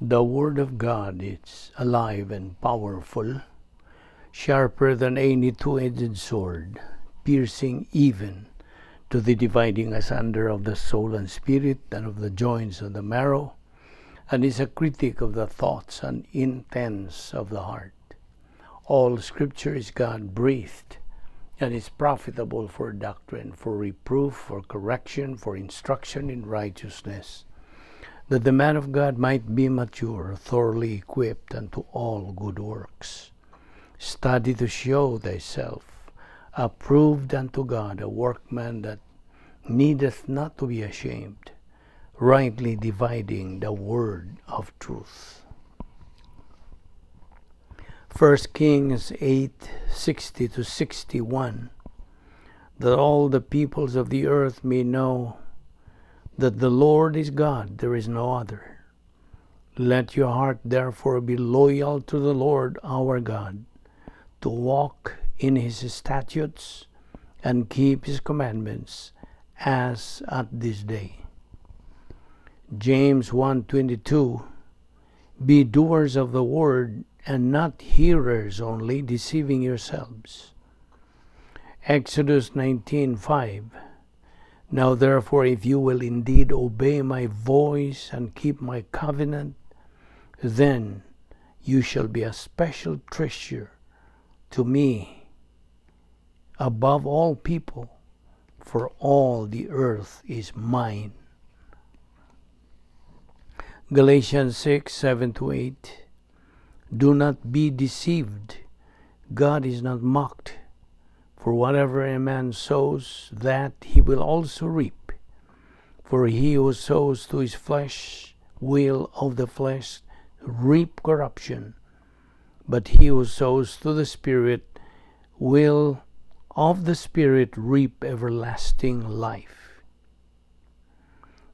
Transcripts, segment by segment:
The Word of God is alive and powerful, sharper than any two-edged sword, piercing even to the dividing asunder of the soul and spirit and of the joints and the marrow, and is a critic of the thoughts and intents of the heart. All Scripture is God-breathed and is profitable for doctrine, for reproof, for correction, for instruction in righteousness, that the man of God might be mature, thoroughly equipped unto all good works. Study to show thyself approved unto God, a workman that needeth not to be ashamed, rightly dividing the word of truth. 1 Kings 8:60-61, that all the peoples of the earth may know that the Lord is God, there is no other. Let your heart therefore be loyal to the Lord our God, to walk in his statutes and keep his commandments as at this day. James 1:22, be doers of the word and not hearers only, deceiving yourselves. Exodus 19:5, now therefore, if you will indeed obey my voice and keep my covenant, then you shall be a special treasure to me above all people, for all the earth is mine. Galatians 6:7-8, do not be deceived. God is not mocked. For whatever a man sows, that he will also reap. For he who sows to his flesh will of the flesh reap corruption. But he who sows to the Spirit will of the Spirit reap everlasting life.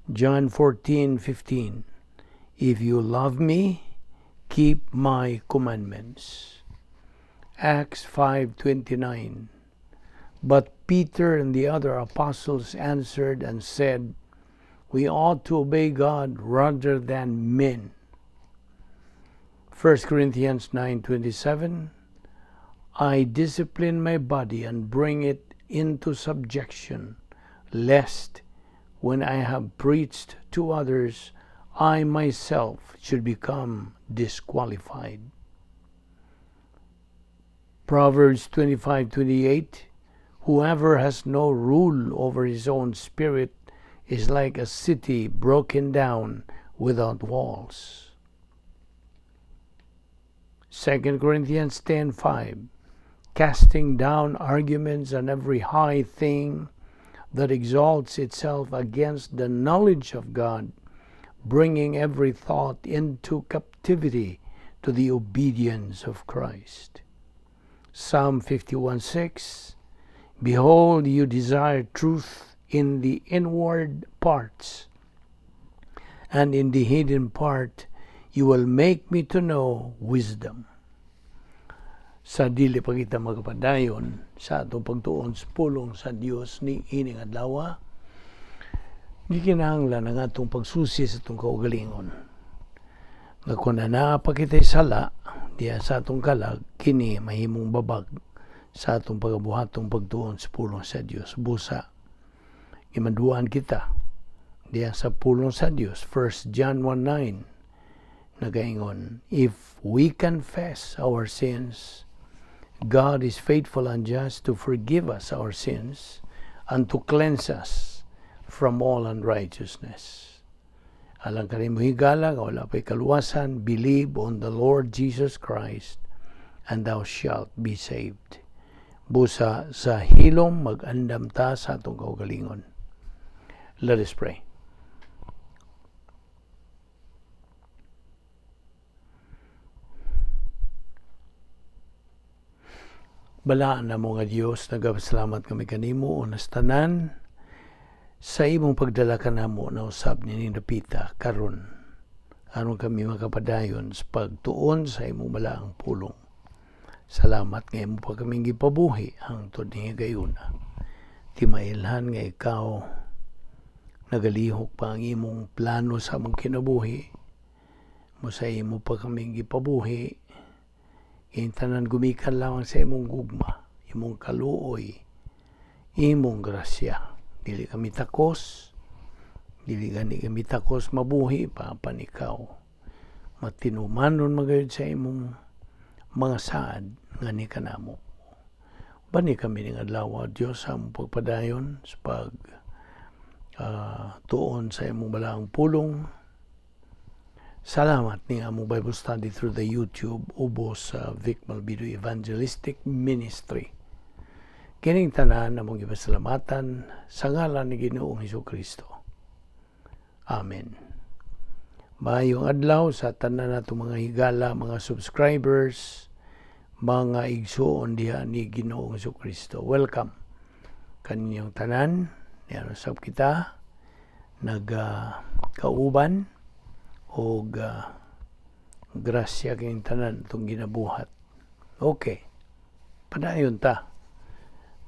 John 14:15, if you love me, keep my commandments. Acts 5:29, but Peter and the other apostles answered and said, we ought to obey God rather than men. 1 Corinthians 9:27, I discipline my body and bring it into subjection, lest when I have preached to others, I myself should become disqualified. Proverbs 25:28, whoever has no rule over his own spirit is like a city broken down without walls. 2 Corinthians 10:5, casting down arguments and every high thing that exalts itself against the knowledge of God, bringing every thought into captivity to the obedience of Christ. Psalm 51:6, behold, you desire truth in the inward parts, and in the hidden part you will make me to know wisdom. Sa dili pa kita magpadayon sa atong pagtuon sa pulong sa Dios ni ining adlaw, gikinahanglan ang atong pagsusi sa atong kaugalingon. Nga kung naa pa kita'y sala diya sa atong kalag, kini mahimong babag sa atong pagabuhatong pagtuon sa pulong sa Dios. Busa gimanduan kita diya sa pulong sa Dios, 1 John 1:9, nagaingon, if we confess our sins, God is faithful and just to forgive us our sins and to cleanse us from all unrighteousness. Alang kanimo higala nga wala pa'y kaluwasan, believe on the Lord Jesus Christ and thou shalt be saved. Busa sa hilom mag-andam ta sa atong kaugalingon. Let us pray. Balaan na mo nga Dios, nagapasalamat kami kanimo unas tanan sa imong pagdala kanamo na usab ni dapita karon, aron kami makapadayon sa pagtuon sa imong balaang pulong. Salamat nga imo pa kaming gipabuhi hangtod ni higayuna. Timailhan nga ikaw nagalihok pa ang imong plano sa among kinabuhi. Mo sa imo pa kaming gipabuhi. Kining tanan gumikan lamang sa imong gugma, imong kaluoy, imong grasya. Dili kami takos, dili gani kami takos mabuhi pa apan ikaw matinumanon man gayud sa imong mga saad nga ni kanamo. Bani kami ning adlaw, Dios, sa among pagpadayon sa pag tuon sa imong balaang pulong. Salamat ning among Bible study through the YouTube ubos sa Vic Malvido Evangelistic Ministry. Kining tanan among gipasalamatan sa ngalan ni Ginoong Hesus Kristo. Amen. Maayong adlaw sa tanan natong mga higala, mga subscribers, mga igsuon diha ni Ginoong Hesus Kristo. Welcome kaninyong tanan. Niya sab kita naga kauban og grasya kining tanan itong ginabuhat. Okay. Padayon ta.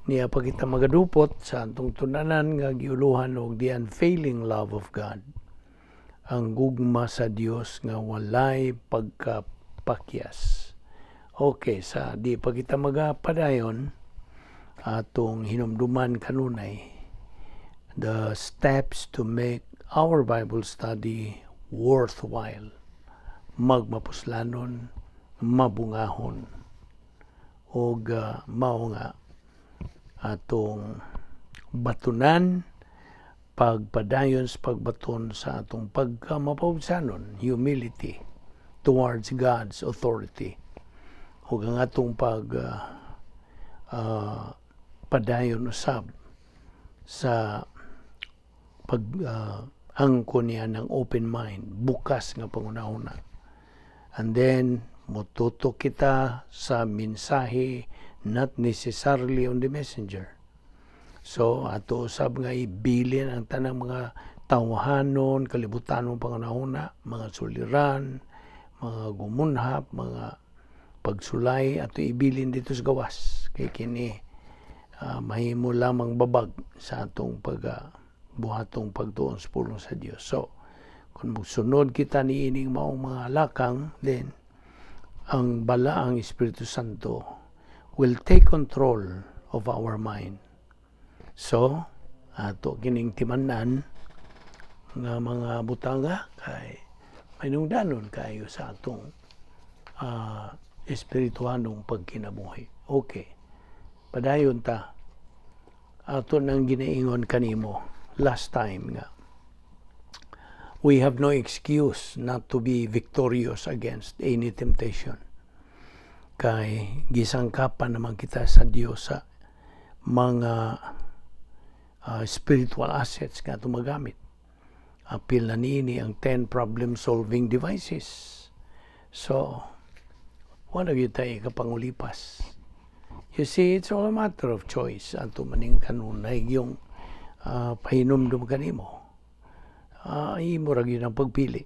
Niya pa kita magadupot sa atong tun-anan nga giuluhan og the unfailing love of God. Ang gugma sa Dios nga walay pagkapakyas. Okay, sa di pa kita magapadayon, atong hinumduman kanunay the steps to make our Bible study worthwhile, magmapuslanon, mabungahon, og mao nga atong batunan, pagpadayon sa pagbaton sa atong pagkamapawsanon, humility towards God's authority, ug ang atong pag padayon usab sa pag angkon niya ng open mind, bukas nga panghunahuna. And then, mututok kita sa mensahe, not necessarily on the messenger. So, ato usab nga ibilin ang tanang mga tawhanon, kalibutanon panghunahuna, mga suliran, mga gumunhap, mga pagsulay, ato ibilin dito sa gawas. Kay kini mahimo lamang babag sa atong pag buhatong pagtuon sa pulong sa Dios. So, kung musunod kita niining maong mga lakang, then ang balaang Espiritu Santo will take control of our mind. So, ato kining timanan nga mga butanga kay mainungdanon kayo sa atong espirituhanong pagkinabuhi. Okay. Padayon ta. Ato nang ginaingon kanimo last time nga we have no excuse not to be victorious against any temptation. Kay gisangkapan naman kita sa Dios sa mga spiritual assets nga atong magamit. Apil na niini ang 10 problem-solving devices. So, wala gyud tayo kapangulipas. You see, it's all a matter of choice. Ato maning kanunay yung pahinumdum kanimo. Imo ra gyud ang pagpili.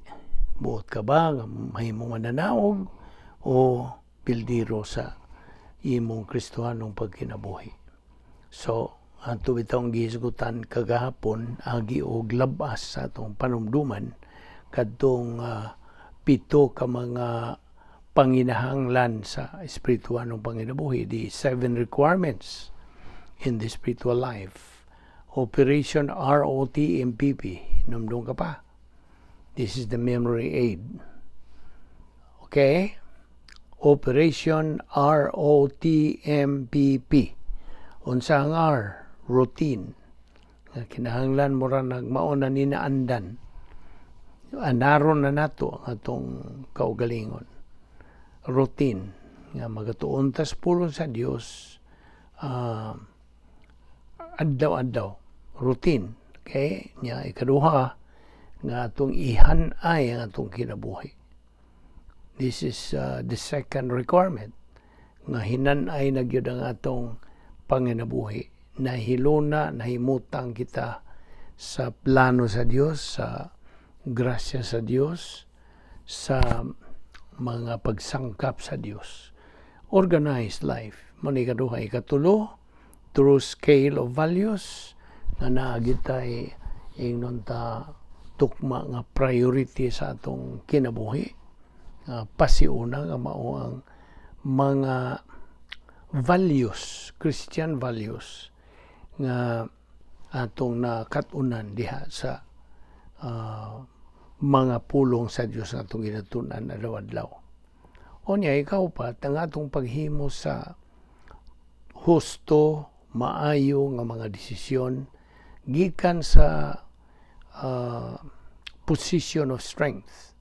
Buot ka ba nga mahimong mananaog o pildiro sa imong Kristohanong pagkinabuhi? So, ato bitawng gihisgutan kagahapon agi og labas sa atong panumduman kadtong pito ka mga panginahanglan sa espirituhanong panginabuhi, the seven requirements in the spiritual life. Operation ROTMPP. Numdum ka pa. This is the memory aid. Okay? Operation ROTMPP. Unsa ang R? Routine. Nga kinahanglan mo ra nagmauna ni naandan. Anaron na nato ang atong kaugalingon. Routine. Nga magatuon tas pulong sa Dios adlaw-adlaw. Routine. Okay? Nya ikaduha nga atong ihanay ang atong kinabuhi. This is the second requirement nga hinanay na gyud ang atong panginabuhi. Nahiluna, nahimutang kita sa plano sa Dios, sa grasya sa Dios, sa mga pagsangkap sa Dios. Organized life. Mao ni ikaduha. Ikatulo, true scale of values nga naa gyud tay ingnon ta tukma nga priority sa atong kinabuhi. Pasiuna nga mao ang mga values, Christian values nga atong nakatunan diha sa mga pulong sa Dios nga atong ginatun-an adlaw-adlaw. Unya, ikaupat, ang atong paghimo sa husto, maayo nga mga desisyon gikan sa position of strength.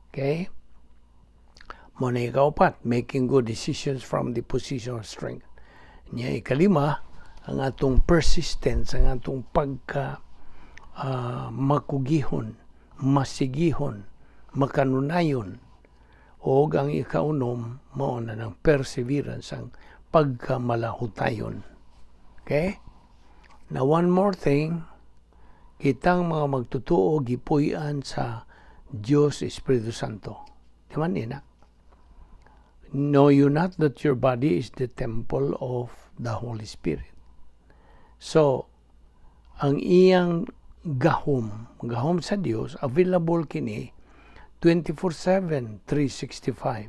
Okay? Mao na ikaupat, making good decisions from the position of strength. Nya ikalima, ang atong persistence, ang atong pagka makugihon, masigihon, makanunayon, o ang ikaunom, mao na ng perseverance, ang pagkamalahutayon. Okay? Now, one more thing, kitang mga magtutuo gipuy-an sa Dios Espiritu Santo. Di man na? Know you not that your body is the temple of the Holy Spirit? So, ang iyang gahom, gahom sa Dios, available kini 24/7, 365.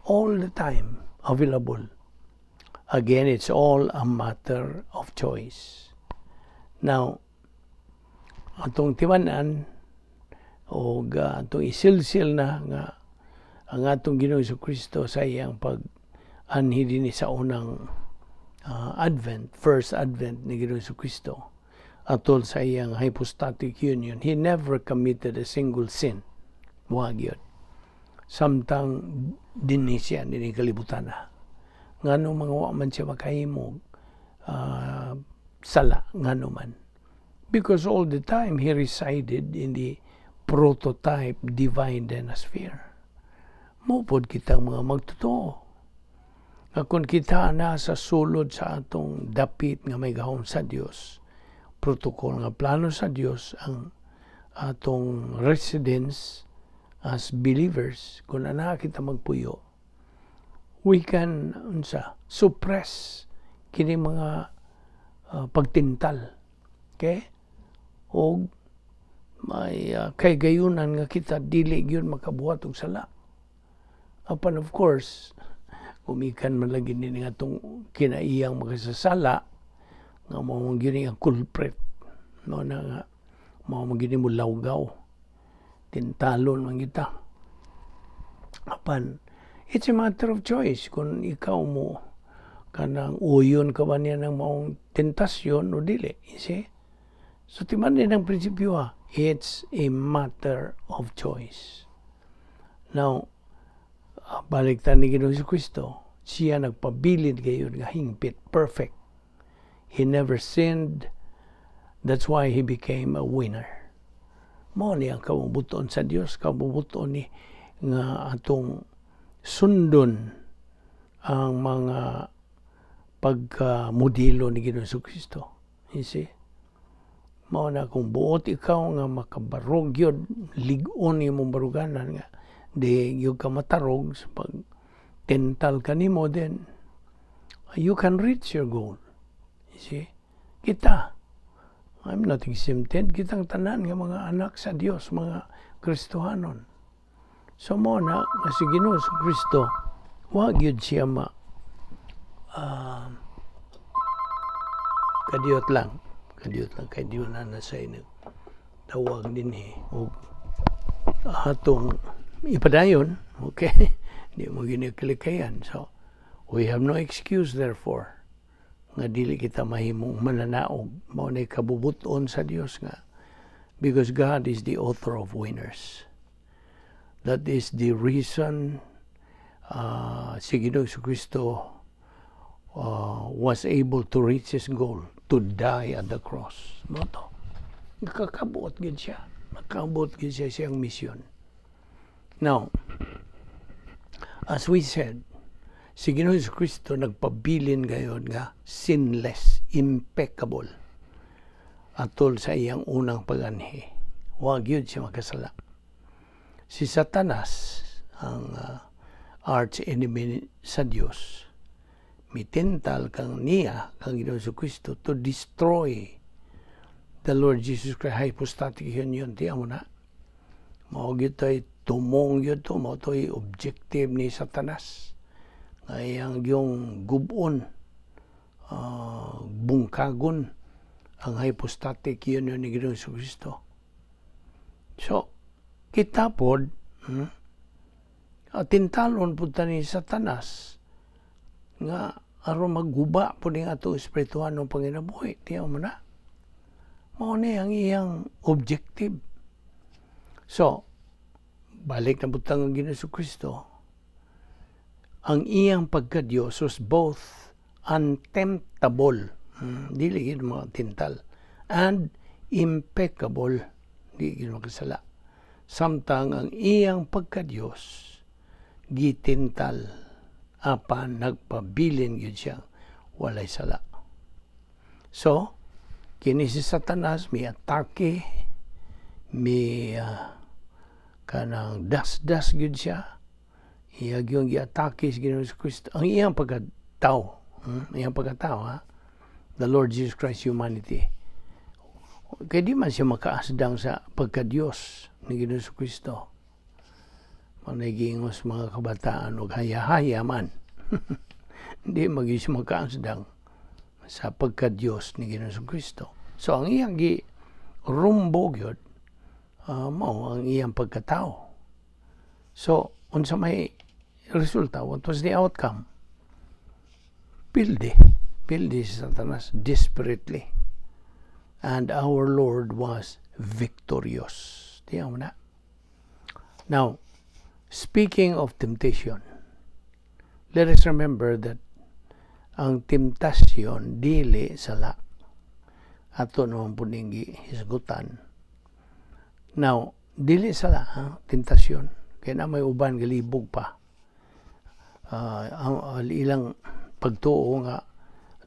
All the time, available. Again, it's all a matter of choice. Now, atong timan-an o atong isilsil na nga ang atong Ginoong Kristo sa iyang pag anhi dinhi sa unang Advent, first Advent ni Ginoong Kristo, atol sa iyang hypostatic union, he never committed a single sin. Wa gyud. Samtang dinhi siya dinhi kalibutan na. Ngano mga wa man siya makahimog sala, ngano man? Because all the time he resided in the prototype divine dynasphere. Mao pod kitang mga magtotoo. Nga kung kita na sa sulod sa atong dapit nga may gahom sa Dios, protocol nga plano sa Dios ang atong residence as believers, kung ana kita magpuyo, we can unsa, suppress kini mga pagtintal. Okay? Og may kaygayunan nga kita dili gyud makabuhat og sala. Apan of course, gumikan man lagi ni nga atong kinaiyang makasasala nga mao man gyud ang culprit. No na nga mao man gyud mo lawgaw. Tintalon man kita. Apan it's a matter of choice kung ikaw mo kanang uyon ka ba niya ng maong tentasyon o dili. You see? So timan din ang prinsipyo ha. It's a matter of choice. Now, balik ta ni Ginoong Kristo, siya nagpabilin gayud nga hingpit, perfect. He never sinned. That's why he became a winner. Mao ni ang kabubuton sa Dios, kabubuton ni nga atong sundon ang mga pagka-modelo ni Ginoong Kristo. You see? Mao na kung buot ikaw nga makabarog yun, lig-on imong baruganan nga di gyud ka matarog sa pag tental kanimo, then you can reach your goal. You see? Kita, I'm not exempted, kitang tanan nga mga anak sa Dios, mga Kristohanon. So mao na nga si Ginoo sa Kristo, wa gyud siya ma kadiyot lang. Kadiyot lang kay di na na sa tawag dinhi og atong ipadayon, okay? Di mo ginikalikayan. So, we have no excuse therefore nga dili kita mahimong mananaog. Mao na kabubuton sa Dios nga because God is the author of winners. That is the reason si Ginoong Kristo was able to reach his goal, to die at the cross. Mao to. Nakakabuot gid siya. Nakabuot gid siya siyang misyon. Now, as we said, si Ginoong Kristo nagpabilin gayon nga sinless, impeccable atol sa iyang unang paganhi. Wa gyud siya makasala. Si Satanas, ang arch enemy sa Dios, mitintal kang niya, kang Ginoong Kristo, to destroy the Lord Jesus Christ hypostatic union. Tiyan mo na. Mao gyud tay Tumong gyud to, mao to'y objective ni Satanas. Nga iyang yung gub-on, bungkagon ang hypostatic union ni Ginoong Kristo. So, kita pod, tintalon pud ta ni Satanas nga aron magguba pud ning ato espirituhanong panginabuhi. Tiyaw mo na. Mao ni ang iyang objective. So, balik na butang ang Ginoong Kristo. Ang iyang pagka-Diyos was both untemptable, dili gyud mga tintal, and impeccable, di gyud makasala. Samtang ang iyang pagka-Diyos gitintal apan nagpabilin gyud siya walay sala. So, kini si Satanas mi atake, mi kanang dasdas gyud siya. Iya gyud giatake si Ginoong Kristo. Ang iyang pagkatao, iyang pagkatao ha, the Lord Jesus Christ humanity. Kaya di man siya makaasdang sa pagka-Diyos ni Ginoong Kristo. Manigingos mga kabataan og haya-haya man. Hindi maging siya makaasdang sa pagka-Diyos ni Ginoong Kristo. So ang iyang gi rumbo gyud mao ang iyang pagkatao. So unsa may resulta? What was the outcome? Pildi. Pildi si Satanas desperately. And our Lord was victorious. Tiyaw mo na. Now, speaking of temptation, let us remember that ang temptasyon dili sala. Ato naman po ning hisgutan. Now, dili sala, ha? Tentasyon. Kaya na may uban galibog pa. Ang ilang pagtuo nga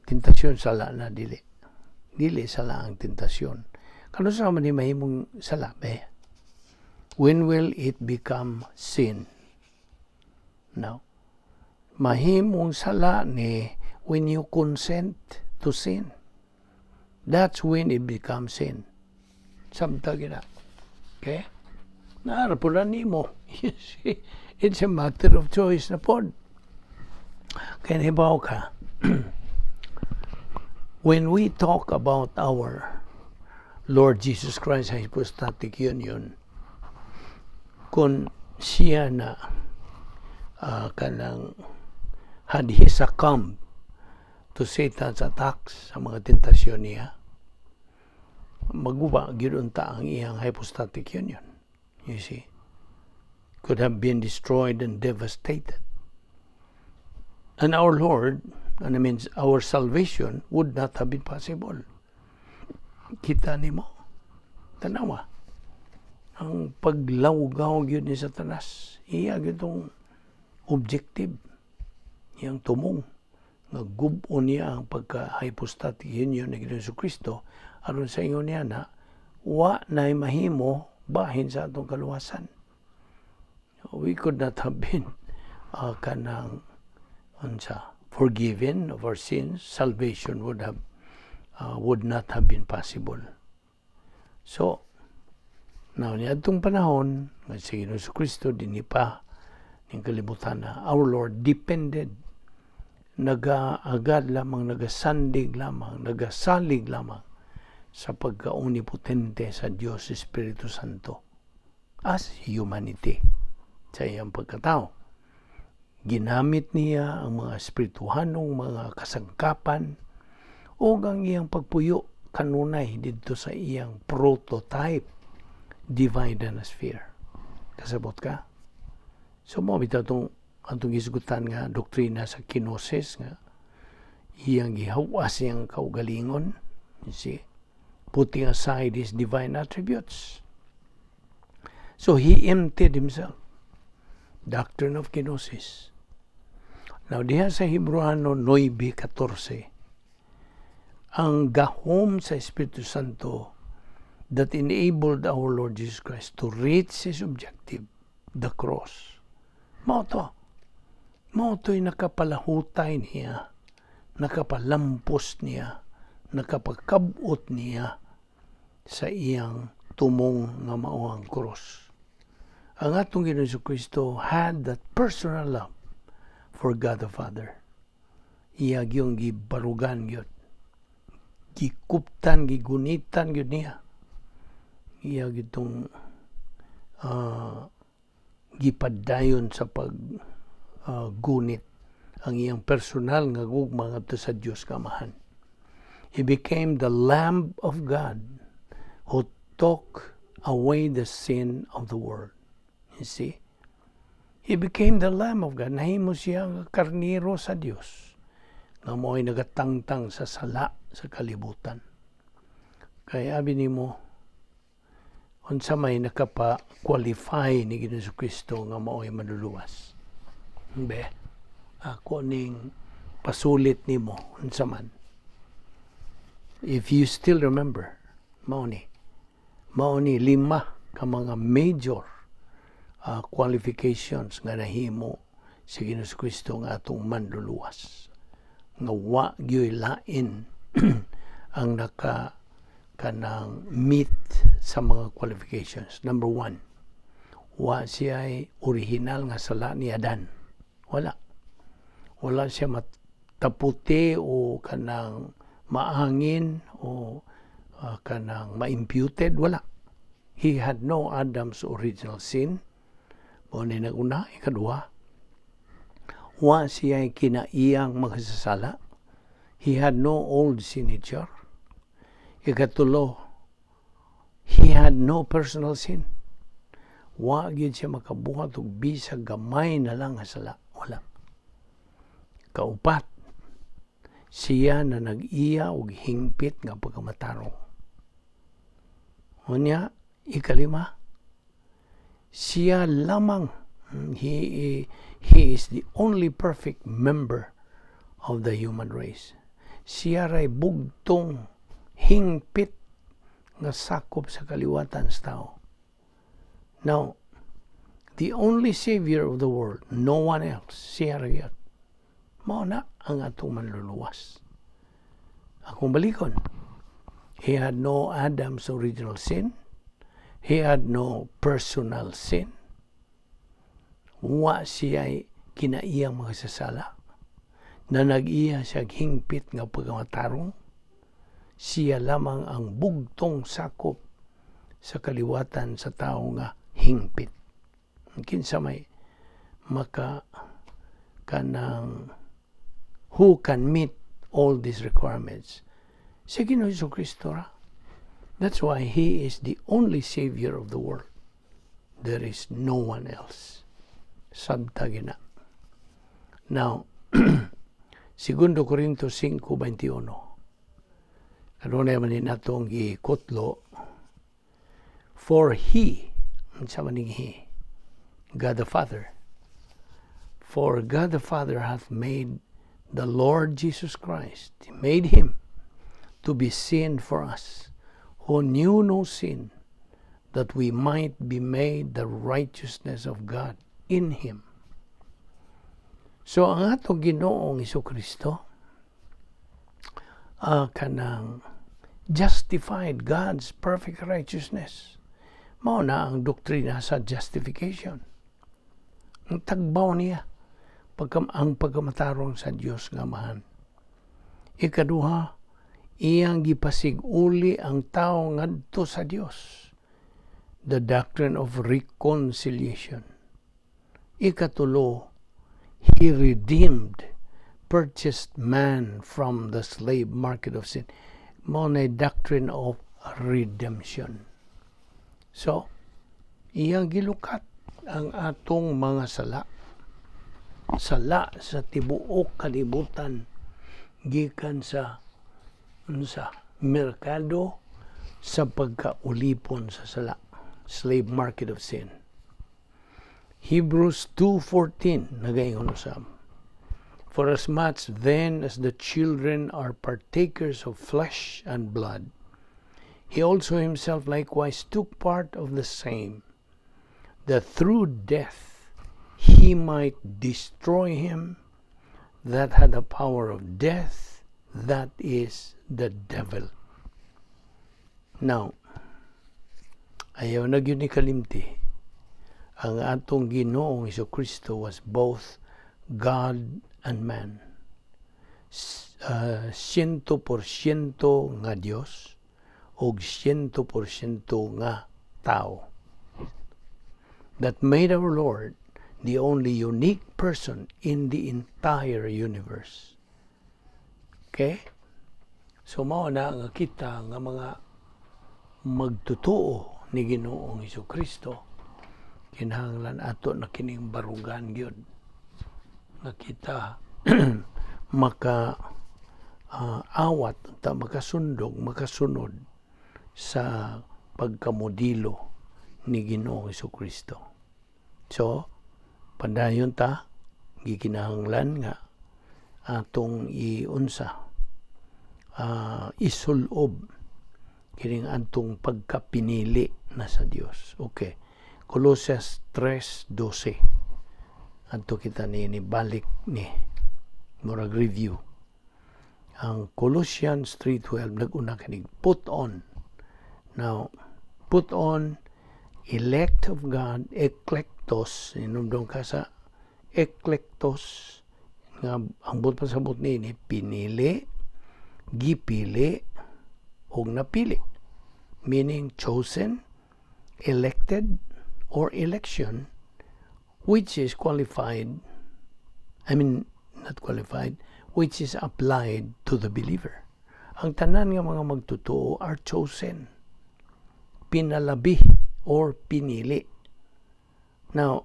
tentasyon sala na, dili. Dili sala ang tentasyon. Kano sa man ni mahimong sala be? When will it become sin? Now, mahimong sala ni when you consent to sin. That's when it becomes sin. Samta gina. Okay? Naara po na nimo. You see, it's a matter of choice na pod. Kaya nahibaw ka, when we talk about our Lord Jesus Christ hypostatic union, kung siya na kanang had he succumbed to Satan's attacks sa mga tentasyon niya, maguba gyud unta ang iyang hypostatic union. You see, could have been destroyed and devastated. And our Lord, and I mean our salvation, would not have been possible. Kita nimo, tanawa, ang paglawgaw gyud ni Satanas, iya gyud tong objective, iyang tumong, nga gub-on niya ang pagka-hypostatic union ni Ginoong Kristo aron sa ingon niya na wa na mahimo bahin sa atong kaluwasan. We could not have been kanang unsa, forgiven of our sins. Salvation would not have been possible. So, now niadtong panahon nga si Ginoong Kristo dinhi pa ning kalibutan na, our Lord depended, nagaagad lamang, nagasandig lamang, nagasalig lamang sa pagka-omnipotente sa Diyos Espiritu Santo as humanity sa iyang pagkatao. Ginamit niya ang mga espirituhanong mga kasangkapan o ang iyang pagpuyo kanunay didto sa iyang prototype divine sphere. Kasabot ka? So mao bitaw tong atong gisgutan nga doktrina sa kenosis nga iyang gihawas iyang kaugalingon, you see, putting aside his divine attributes. So he emptied himself. Doctrine of kenosis. Now, diha sa Hebreano 9:14, ang gahom sa Espiritu Santo that enabled our Lord Jesus Christ to reach his objective, the cross. Mao to. Mao to'y nakapalahutay niya, nakapalampos niya, nakapakabot niya sa iyang tumong nga mao ang cross. Ang atong Ginoong Kristo had that personal love for God the Father. Iya gyung gibarugan gyud. Gikuptan, gigunitan gyud niya. Iya gitong gipadayon sa pag gunit ang iyang personal nga gugma ngadto sa Dios Amahan. He became the Lamb of God who took away the sin of the world. You see? He became the Lamb of God. Nahimo siya nga karniro sa Dios nga mo'y nagatangtang sa sala sa kalibutan. Kaya abi nimo, unsa may nakapa-qualify ni Ginoong Kristo nga mao'y manluluwas? Be, ako ning pasulit nimo unsa man. If you still remember, mao ni. Mao ni lima ka mga major qualifications nga nahimo si Ginoong Kristo nga atong manluluwas. Nga wa gyoy lain ang naka kanang meet sa mga qualifications. Number one, wa siya original nga sala ni Adan. Wala. Wala siya mataputi o kanang maangin o kanang ma-imputed. Wala. He had no Adam's original sin. Mao ni nag-una. Ikaduha, wa siya kinaiyang magsasala. He had no old sin nature. Ikatulo, he had no personal sin. Wa gyud siya makabuhat og bisag gamay na lang nga sala. Wala. Kaupat, siya na nag-iya og hingpit nga pagkamatarong. Unya, ikalima, siya lamang, he is the only perfect member of the human race. Siya ray bugtong hingpit nga sakop sa kaliwatan sa tao. Now, the only savior of the world, no one else, siya ra gyud. Mao na ang atong manluluwas. Akong balikon, he had no Adam's original sin. He had no personal sin. Wa siya kinaiyang mga sasala. Na nag-iya siya hingpit nga pagkamatarong. Siya lamang ang bugtong sakop sa kaliwatan sa tao nga hingpit. Kinsa may maka kanang who can meet all these requirements? Si Ginoong Kristo ra. That's why He is the only Savior of the world. There is no one else. Sabta gina. Now, Segundo Corinto 5:21. Kanunay man ni natong gikutlo. For He, unsa man ning He? God the Father. For God the Father hath made the Lord Jesus Christ, He made Him to be sin for us, who knew no sin, that we might be made the righteousness of God in Him. So ang atong Ginoong Kristo kanang justified God's perfect righteousness. Mao na ang doktrina sa justification. Ang tagbaw niya ang pagkamatarong sa Dios nga Amahan. Ikaduha, iyang gipasig-uli ang tao ngadto sa Dios. The doctrine of reconciliation. Ikatulo, He redeemed, purchased man from the slave market of sin. Mao na doctrine of redemption. So, iyang gilukat ang atong mga sala. Sala sa tibuok kalibutan gikan sa unsa merkado sa pagkaulipon sa sala, slave market of sin. Hebrews 2:14 nagaingon usab, "For as much then as the children are partakers of flesh and blood, he also himself likewise took part of the same, that through death he might destroy him that had the power of death, that is, the devil." Now, ayaw na gyud ni kalimti. Ang atong Ginoong Kristo was both God and man. 100% nga Dios og 100% nga tao. That made our Lord the only unique person in the entire universe. Okay? So mao na nga kita nga mga magtotoo ni Ginoong Kristo, kinahanglan ato na kining barugan gyud nga kita maka awat ta, makasundog, makasunod sa pagkamodelo ni Ginoong Kristo. So padayon ta, gikinahanglan nga atong iunsa, isulob kining atong pagkapinili na sa Dios. Okay. Colossus 3:12. Adto kita ni balik ni murag review. Ang Colossians 3:12 naguna kinig put on. Now, put on, elect of God, eklektos, inumdum ka sa eklektos nga ang buot pasabot niini pinili, gipili ug napili, meaning chosen, elected or election, which is qualified, I mean, not qualified, which is applied to the believer. Ang tanan nga mga magtotoo are chosen, pinalabi or pinili. Now,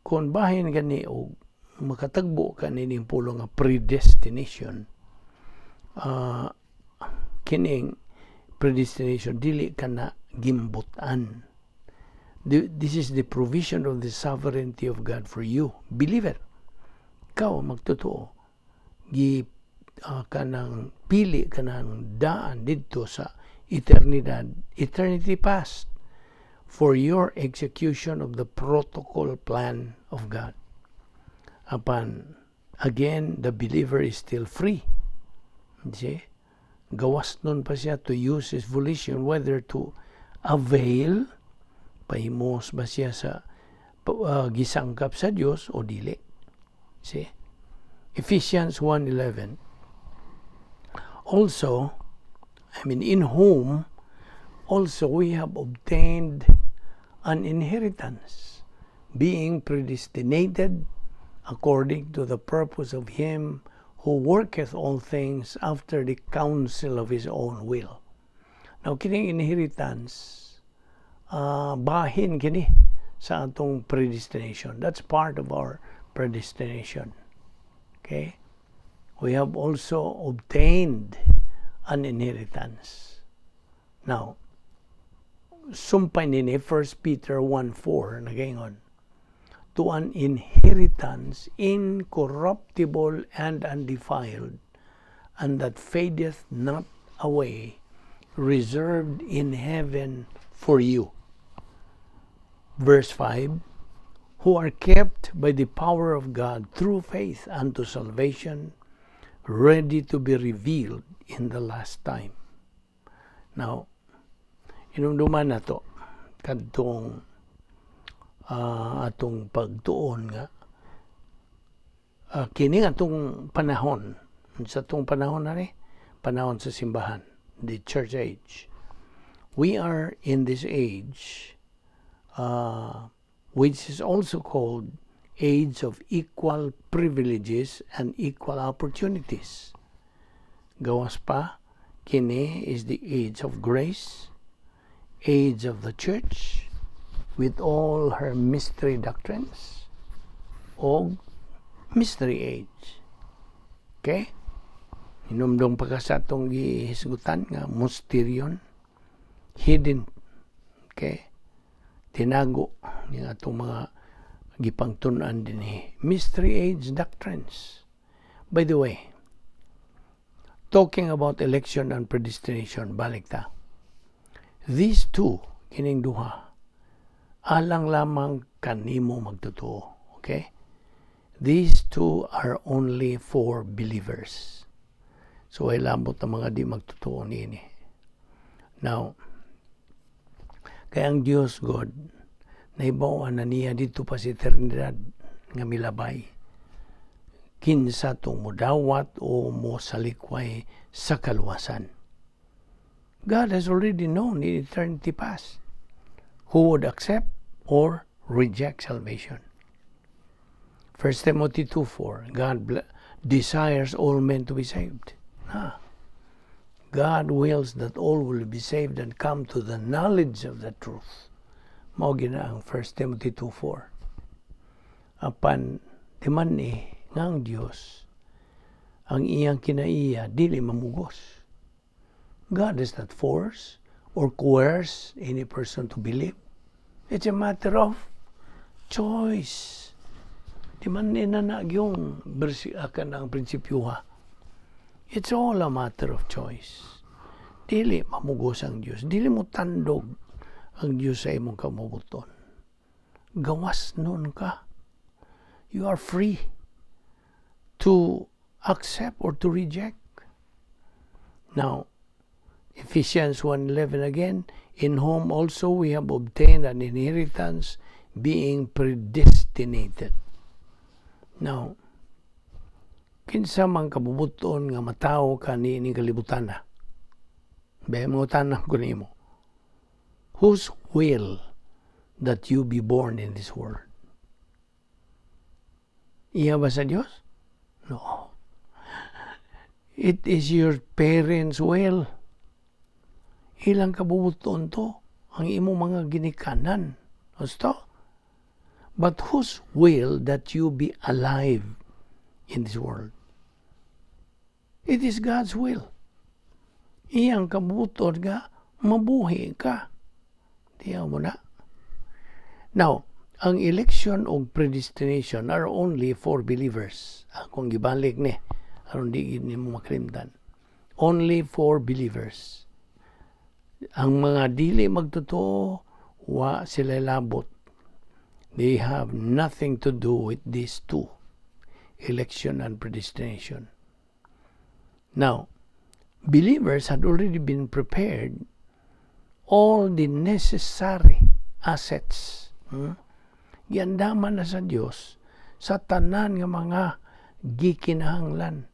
kung bahin gani og makatagbo ka nining pulong nga predestination, kining predestination dili ka na gimbutan. This is the provision of the sovereignty of God for you, believer. Ikaw magtotoo, gi kanang pili ka ng daan didto sa eternidad, eternity past, for your execution of the protocol plan of God. Apan again, the believer is still free. See? Gawas nun pa siya to use his volition whether to avail, pahimos ba siya sa gisangkap sa Dios o dili. See? Ephesians 1:11. Also, I mean, in whom also we have obtained an inheritance, being predestinated according to the purpose of Him who worketh all things after the counsel of His own will. Now, kining inheritance, bahin kini sa atong predestination. That's part of our predestination. Okay? We have also obtained an inheritance. Now, sumpay nini 1 Peter 1:4 nagaingon, to an inheritance incorruptible and undefiled and that fadeth not away, reserved in heaven for you. Verse 5, who are kept by the power of God through faith unto salvation, ready to be revealed in the last time. Now, inumduman na to kadtong atong pagtuon nga kini atong panahon, sa atong panahon na ni panahon sa simbahan, the church age. We are in this age, which is also called age of equal privileges and equal opportunities. Gawas pa, kini is the age of grace, age of the church, with all her mystery doctrines, o mystery age. Okay? Hinumdum pa ka sa atong gihisgutan nga mysterion, hidden. Okay? Tinago ni atong mga gipangtun-an dinhi. Mystery age doctrines. By the way, talking about election and predestination, balik ta. These two, kining duha, alang lamang kanimo magtotoo. Okay? These two are only for believers. So ay lamot ang mga di magtotoo niini. Now, kaya ang Diyos God, Nahibaw-an na niya didto pa sa eternidad nga milabay. Kinsa tong mudawat o mosalikway sa kaluwasan. God has already known in eternity past who would accept or reject salvation. 1 Timothy 2:4, God desires all men to be saved. Ah. God wills that all will be saved and come to the knowledge of the truth. Mao gina ang 1 Timothy 2:4. Apan di man ni nga ang Dios, ang iyang kinaiya dili mamugos. God does not force or coerce any person to believe. It's a matter of choice. Di man ni na yung akan ang prinsipyo ha. It's all a matter of choice. Dili mamugos ang Dios. Dili mo tandog ang Dios sa imong kabubut-on. Gawas nun ka. You are free to accept or to reject. Now, Ephesians 1:11 again, "In whom also we have obtained an inheritance, being predestinated." Now, kinsa man kabubut-on nga matawo ka niining kalibutan na? Be, mangutana ko nimo. Whose will that you be born in this world? Iya ba sa Diyos? No. It is your parents' will. Ilang kabubut-on to ang imong mga ginikanan. Gusto? But whose will that you be alive in this world? It is God's will. Iyang kabubut-on nga mabuhi ka. Tiyaw mo na. Now, ang election o predestination are only for believers. Akong gibalik ni aron di gid nimo makalimtan. Only for believers. Ang mga dili magtotoo, wa sila labot. They have nothing to do with these two, election and predestination. Now, believers had already been prepared all the necessary assets. Giandaman na sa Dios sa tanan nga mga gikinahanglan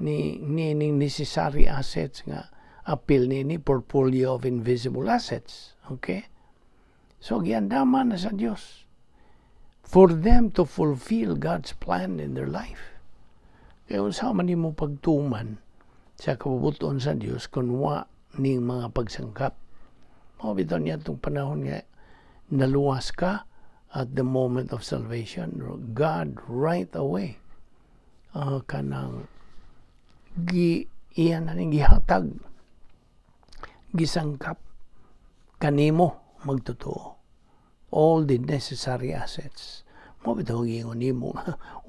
ni ning necessary assets nga apil ni ni portfolio of invisible assets. Okay? So giandaman na sa Dios for them to fulfill God's plan in their life. Kaya unsa man nimo pagtuman sa kabubut-on sa Dios kung wa ning mga pagsangkap? Mao bitaw niya itong panahon nga naluwas ka at the moment of salvation, God right away kanang gi iyan na ning gihatag, gisangkap kanimo magtotoo all the necessary assets. Mao bitaw giingon nimo,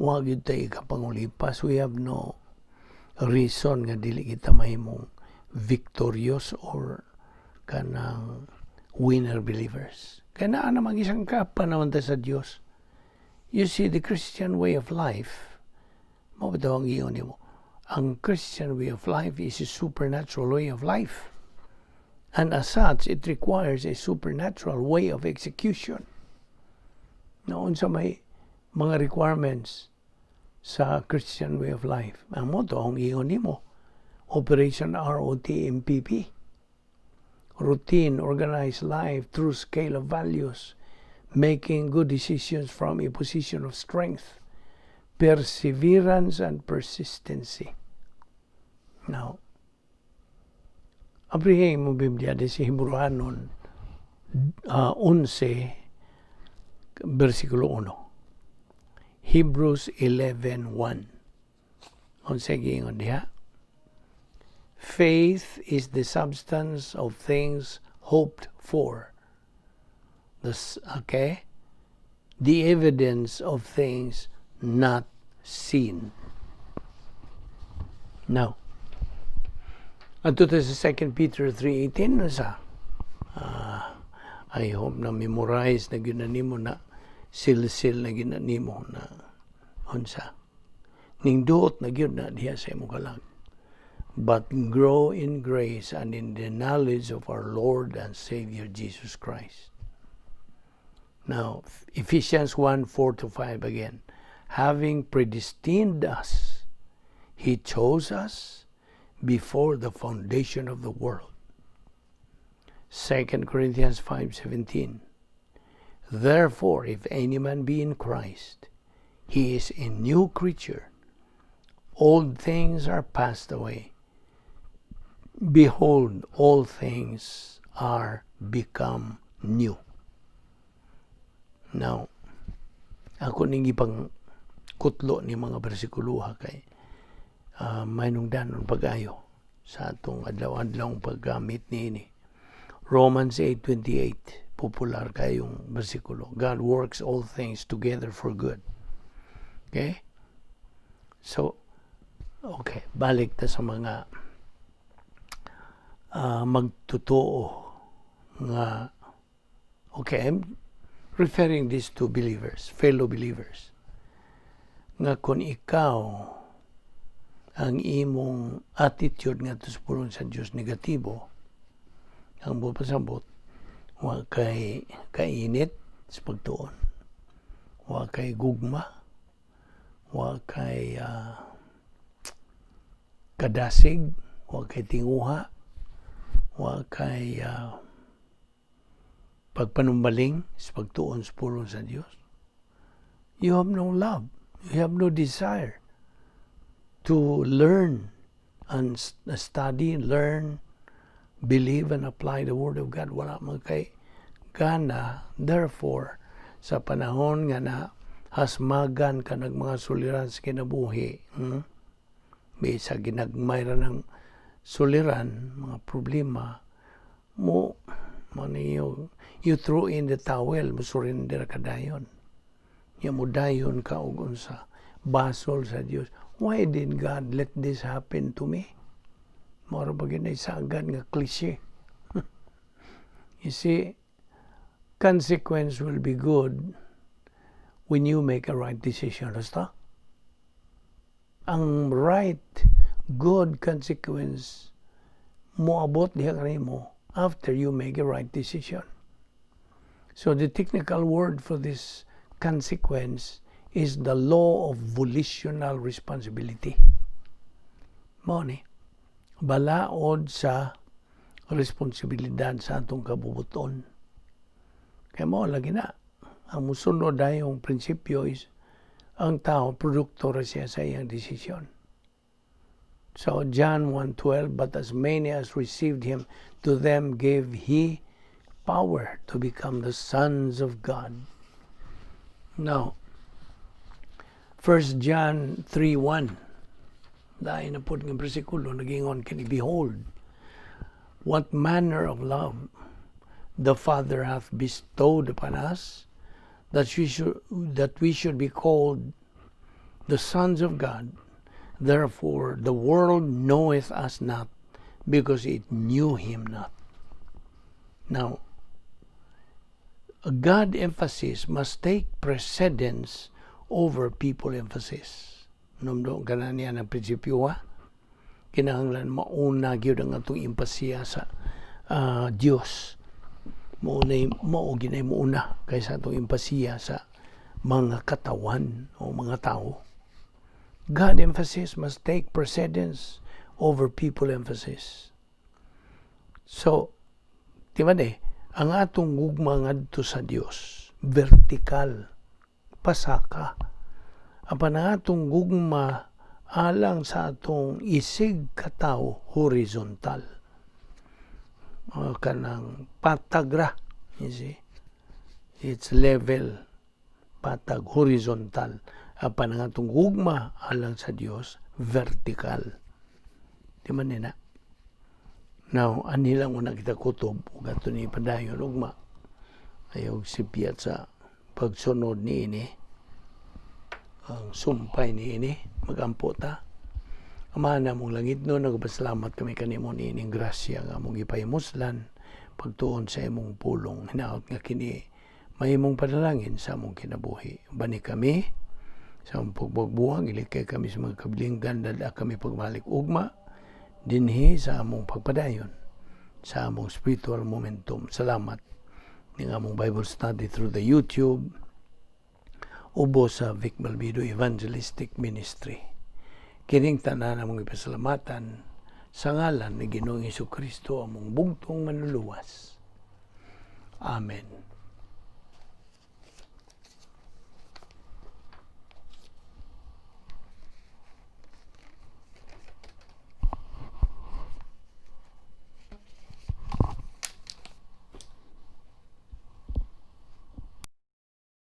wa gyud tay ikapangulipas. We have no reason nga dili kita mahimong victorious or kanang winner believers. Kaya naa naman, gisangkap pa naman ta sa Dios. You see, the Christian way of life, mao bitaw ang giingon nimo, ang Christian way of life is a supernatural way of life. And as such, it requires a supernatural way of execution. Noon sa may mga requirements sa Christian way of life. Ang mao to ang ingon nimo, Operation ROTMPP. Routine, organized life through scale of values, making good decisions from a position of strength, perseverance and persistency. Now, abrihin mo Biblia di si Hebreohanon 11, versikulo 1. Hebrews 11:1. Unsa giingon diha? Faith is the substance of things hoped for. This, okay? The evidence of things not seen. Now, adto ta sa 2 Peter 3:18 na sa I hope na memorize na gyud na nimo na, silsil na gyud na nimo na unsa ning duot na gyud na diha sa imong kalag. "But grow in grace and in the knowledge of our Lord and Savior Jesus Christ." Now, Ephesians 1:4 to 5 again. Having predestined us, He chose us before the foundation of the world. 2 Corinthians 5:17. Therefore, if any man be in Christ, he is a new creature. Old things are passed away. Behold, all things are become new. Now, ako ning ipang kutlo ni mga bersikulo kay mahinungdanon pag-ayo sa atong adlaw-adlaw paggamit niini. Romans 8:28, popular kayong bersikulo. God works all things together for good. Okay? So, okay, balik ta sa mga magtotoo nga, okay, I'm referring this to believers, fellow believers. Nga kung ikaw ang imong attitude nga sa pulong sa Dios negatibo, ang buot pasabot, wa kay kainit sa pagtuon, wa kay gugma, wa kay kadasig, wa kay tinguha, wa kay pagpanumbaling sa pagtuon sa pulong sa Dios. You have no love. You have no desire to learn and study, learn, believe and apply the Word of God. Wala man kay gana. Therefore, sa panahon nga na hasmagan ka ng mga suliran sa kinabuhi, Bisa ginagmay ra ng suliran, mga problema, mo mo you throw in the towel, mo surrender ka dayon. Ya mo dayon ka og unsa, basol sa Dios. "Why did God let this happen to me?" Moro ba gyud sagad nga cliche. You see, consequence will be good when you make a right decision. Basta? Ang right, good consequence moabot diha kanimo after you make a right decision. So the technical word for this consequence is the law of volitional responsibility. Mao ni balaod sa responsibilidad sa atong kabubuton. Kaya mao lagi na. Ang musunod dayong prinsipyo is ang tao, produkto ra siya sa iyang desisyon. So John 1:12, "But as many as received him, to them gave he power to become the sons of God." Now, 1 John 3:1, dahil na po ng bersikulo, nagingon kini, "Behold, what manner of love the Father hath bestowed upon us, that we should be called the sons of God. Therefore, the world knoweth us not, because it knew him not." Now, God emphasis must take precedence over people emphasis. Numdo ka na niya ng prinsipyo, ha? Kinahanglan mauna gyud ang atong empasiya sa Dios. Mauna, mao ginay mauna kaysa atong empasiya sa mga katawan o mga tao. God emphasis must take precedence over people emphasis. So, di ba de, ang atong gugma ngadto sa Dios, vertical, pasaka. Apan ang atong gugma alang sa atong isig katawo, horizontal. Kanang patag ra, you see? It's level, patag, horizontal. Apan ang atong gugma alang sa Dios, vertical. Di man nina? Now, anhi lang una kita kutob ug ato ni padayon ugma. Ayaw sipyat sa pagsunod niini. Ang sumpay niini, magampo ta. Ama namong langitnon, nagpasalamat kami kanimo niining grasya nga among gipahimuslan pagtuon sa imong pulong. Hinaot nga kini mahimong panalangin sa among kinabuhi. Bani kami sa among pagbuwag, ilikay kami sa mga kabilinggan, dad-a kami pagbalik ugma dinhi sa among pagpadayon sa among spiritual momentum. Salamat. Ning among Bible study through the YouTube ubo sa Vic Balbido Evangelistic Ministry. Kining tanan among ipasalamatan sa ngalan ni Ginoong Kristo, among bugtong Manluluwas. Amen.